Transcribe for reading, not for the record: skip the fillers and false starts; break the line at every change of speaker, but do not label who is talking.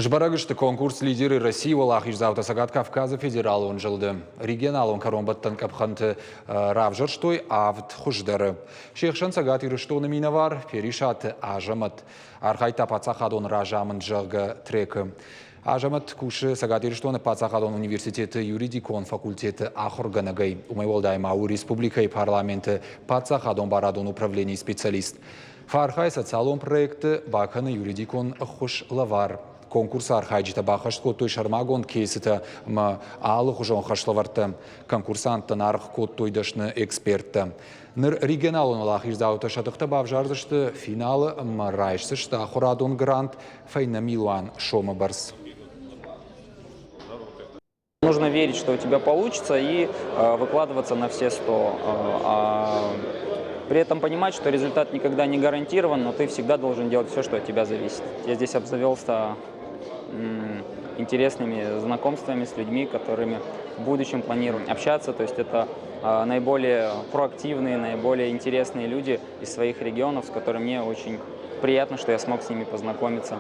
Сбӕрӕг сты конкурс «Лидеры России» уӕлахиздзаутӕ Цӕгат Кавказы федералон зылды. Регионалон кӕронбӕттӕн къӕпхӕнты равзӕрстой авд хуыздӕры. Се хсӕн Цӕгат Ирыстоны минӕвар Перисаты Азӕмӕт. Архайдта паддзахадон разамынд, зӕгъгӕ, трекы. Азӕмӕт кусы Цӕгат Ирыстоны паддзахадон университеты юридикон факультеты ахуыргӕнӕгӕй. Уымӕй уӕлдай ма у республикӕйы парламенты паддзахадон барадон управленийы специалист. Фархай социалон проекты бакӕны юридикон ӕххуыс лӕвар. Конкурсы архайджытӕ баххӕст кодтой сӕрмагонд кейсытӕ ӕмӕ алыхуызон хӕслӕвӕрдтӕ. Конкурсанттӕн аргъ кодтой дӕсны эксперттӕ. Ныр регионалон уӕлахиздзаутӕ сӕ тыхтӕ бавзардзысты финалы ӕмӕ райсдзысты ахуырадон грант фӕйнӕ милуан сомы бӕрц.
Нужно верить, что у тебя получится, и выкладываться на все 100. А при этом понимать, что результат никогда не гарантирован, но ты всегда должен делать все, что от тебя зависит. Я здесь обзавелся интересными знакомствами с людьми, которыми в будущем планирую общаться. То есть это наиболее проактивные, наиболее интересные люди из своих регионов, с которыми мне очень приятно, что я смог с ними познакомиться.